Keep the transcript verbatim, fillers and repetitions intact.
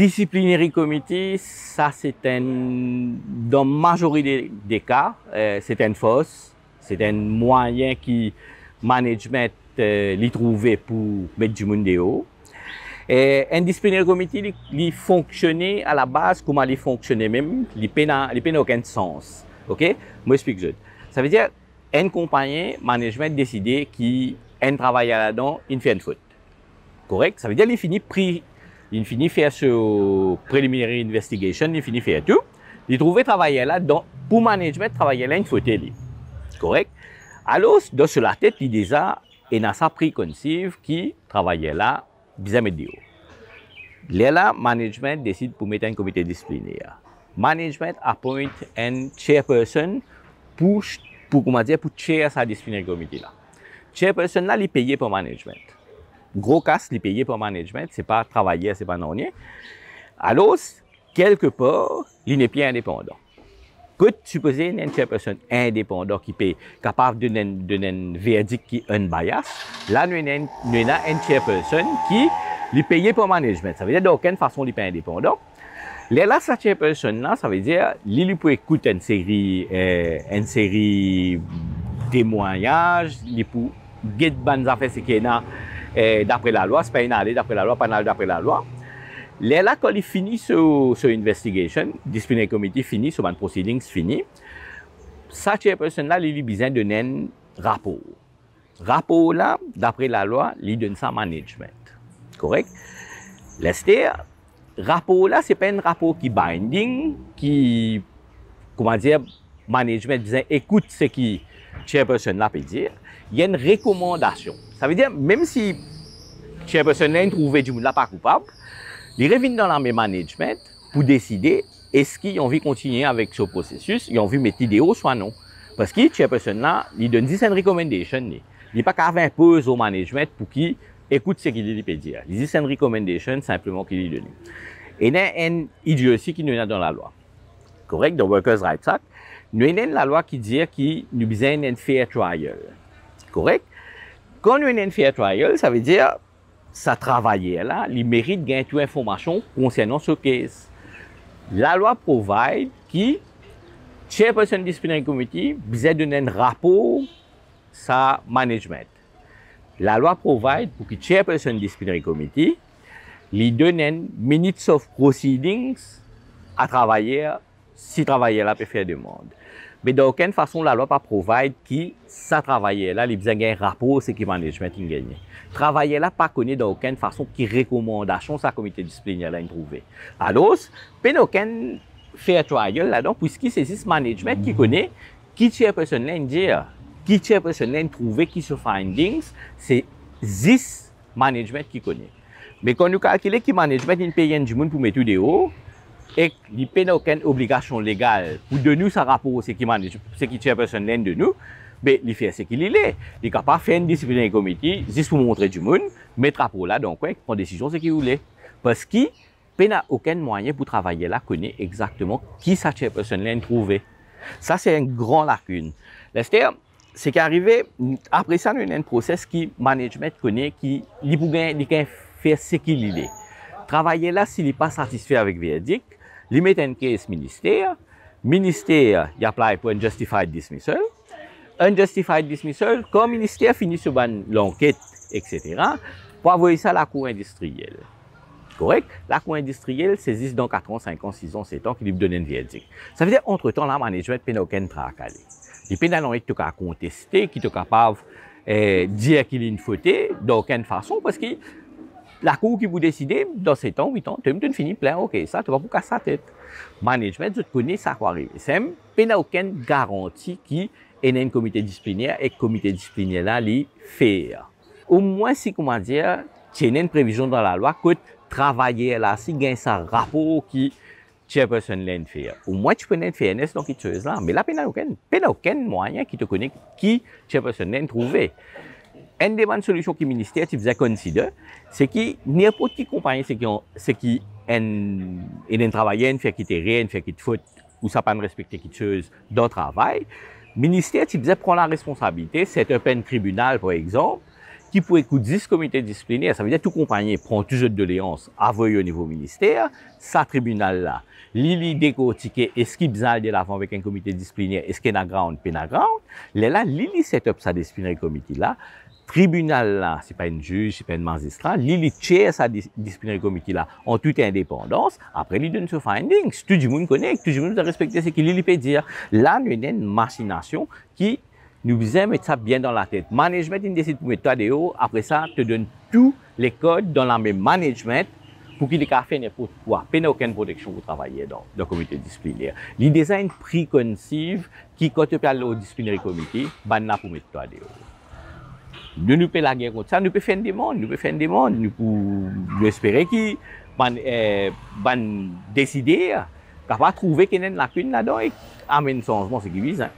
Disciplinary committee, sa se enn, dan mazorite de, de ka, eh, se enn fars, se enn mwayin ki management, eh, li trouve pou met dimoun deor. Eh, enn disciplinary committee, li, li fonksione a la baz kouma li fonksione mem, li pena, li pena okenn sans. Ok? Mo explik zot. Savedir, enn konpagni, management deside ki enn travayer ladan inn fer enn fot. Korek? Savedir li fini pri, li fini fer so preliminary investigation, li fini fer tou. Li trouve travayer la, dan, pou management, travayer la inn fote li. Korek? Alor, dan so latet, li deza ena sa preconceived ki travayer la bizin met deor. Lerla, management desid pou met enn komite disipliner. Management appoint enn chairperson pou, pou, kouma dir, pou chair sa disciplinary committee la. Chairperson la, li peye par management. Gro kas, li peye par management, se pa travayer, se pa nanye. Alor, kelkepar, li nepli indepandan. Kot sipoze ena enn chairperson indepandan ki pe kapav donn enn, donn enn verdik ki unbiased, la nou ena enn, nou ena enn chairperson ki li peye par management. Savedir, dan okenn fason, li pa indepandan. Lerla sa chairperson la, savedir, li, li pou ekout enn seri, eh, enn seri temwagnaz, li pou get bann zafer seki ena, eh, dapre lalwa, si pa ena ale dapre lalwa, pa ena ale dapre lalwa. Lerla, kan li fini so, so investigation, disciplinary committee fini, so bann proceedings fini, sa chairperson la, li, li bizin donn enn rapor. Rapor la, dapre lalwa, li donn sa management. Korek? Lester, rapor la, se pa enn rapor ki binding, ki, kouma dir, management bizin ekout seki chairperson la pe dir. Li enn rekomandasion. Savedir, mem si chairperson la inn trouve dimoun la pa koupab, li revinn dan lame management pou deside eski li anvi kontigne avek so prosesis, li anvi met li deor swa non. Parski chairperson la, li donn zis enn recommendation li. Li pa kapav inpoz o management pou ki ekout seki li, li pe dir. Li zis enn recommendation sinpleman ki li donn. Ena enn idiosi ki nou ena dan lalwa. Korek? Dan Workers' Rights Act, nou ena enn lalwa ki dir ki nou bizin enn fair trial. Korek? Kan nou ena enn fair trial, savedir sa travayer la, li merit gagn tou informasion konsernan so case. Lalwa provide ki chairperson disciplinary committee bizin donn enn rapor sa management. Lalwa provide pou ki chairperson disciplinary committee, li donn enn minutes of proceedings a travayer, si travayer la pe fer demann. Me dan okenn fason, lalwa pa provide ki sa travayer la, li bizin gagn rapor seki management inn gagne. Travayer la pa kone dan okenn fason ki rekomandasion sa komite disipliner la inn trouve. Alor, pena okenn fair trial ladan, pwiski se zis management ki kone ki chairperson la inn dir, ki chairperson la inn trouve, ki so findings, se zis management ki kone. Me kan nou kalkile ki management inn pey enn dimoun pou met ou deor, ek li pena okenn obligasion legal pou donn ou sa rapor seki manage-, seki chairperson la inn donn ou, be li fer seki li le. Li kapav fer enn disciplinary committee zis pou montre dimoun, met rapor la dan kwin, pran desizion seki ou le. Parski pena okenn mwayin pou travayer la kone exakteman ki sa chairperson la inn trouve. Sa se enn gran lakinn. Lester, seki arive, apre sa, nou ena enn proses ki management kone ki li pou gagn, li gagn fer seki li le. Travayer la, si li pa satisfe avek verdik, li met enn case minister, minister, li apply pou enn justified dismissal. Enn justified dismissal, kan minister fini so bann lanket, et cetera, pou avoy sa lakour indistriyel. Korek? Lakour indistriyel, se zis dan kat an, sink an, sis an, set an ki li pou donn enn verdik. Savedir, antretan la, management pena okenn traka li. Li pena nanye ki to kapav konteste, ki to kapav, eh, dir ki linn fote, dan okenn fason, parski lakour ki pou deside, dan set an, wit an, to, to fini plin, ok, sa, to pa pou kas latet. Management, zot kone sa ki arive. Sem, pena okenn garanti ki ena enn komite disipliner ek komite disipliner la, li fair. Omwin si, kouma dir, ti ena enn previzion dan lalwa kot travayer la, si gagn sa rapor ki chairperson la inn fer. Omwin ti pou ena enn fairness dan kiksoz la. Me la, pena okenn, pena okenn mwayin ki to kone ki chairperson la inn trouve. Enn de bann solision ki minister ti bizin consider, se ki ninport ki konpagni, seki, seki enn, enn, enn travayer inn fer ki erer, inn fer ki fot, ou sa pa inn respekte kiksoz dan travay, minister ti bizin pran laresponsabilite, set up enn tribinal, par exanp, ki pou ekout zis komite disipliner, savedir tou konpagni pran tou zot doleans, avoy o nivo minister, sa tribinal la, li, li dekortike eski bizin al delavan avek enn komite disipliner, eski ena ground, pena ground, lerla li, li set up sa disciplinary committee la, tribinal la, se pa enn ziz, se pa enn mazistra, li, li chair sa dis-, disciplinary committee la an tout indepandans, apre li donn so findings, tou dimoun kone, tou dimoun bizin respekte seki li, li pe dir. La, nou ena enn masinasion ki nou bizin met sa bien dan latet. Management inn desid pou met twa deor, apre sa, to donn tou lekod dan lame management pou ki li kapav fer ninport kwa, pena okenn proteksion pou travayer dan, dan komite disipliner. Li deza enn preconceived ki kan to pe al lor disciplinary committee, bannla pou met twa deor. Nou, nou pe lager kont sa, nou pe fer enn demann, nou pe fer enn demann, nou pou, nou espere ki bann, eh, bann desider kapav trouve ki ena enn lakinn ladan e amenn sanzman seki bizin.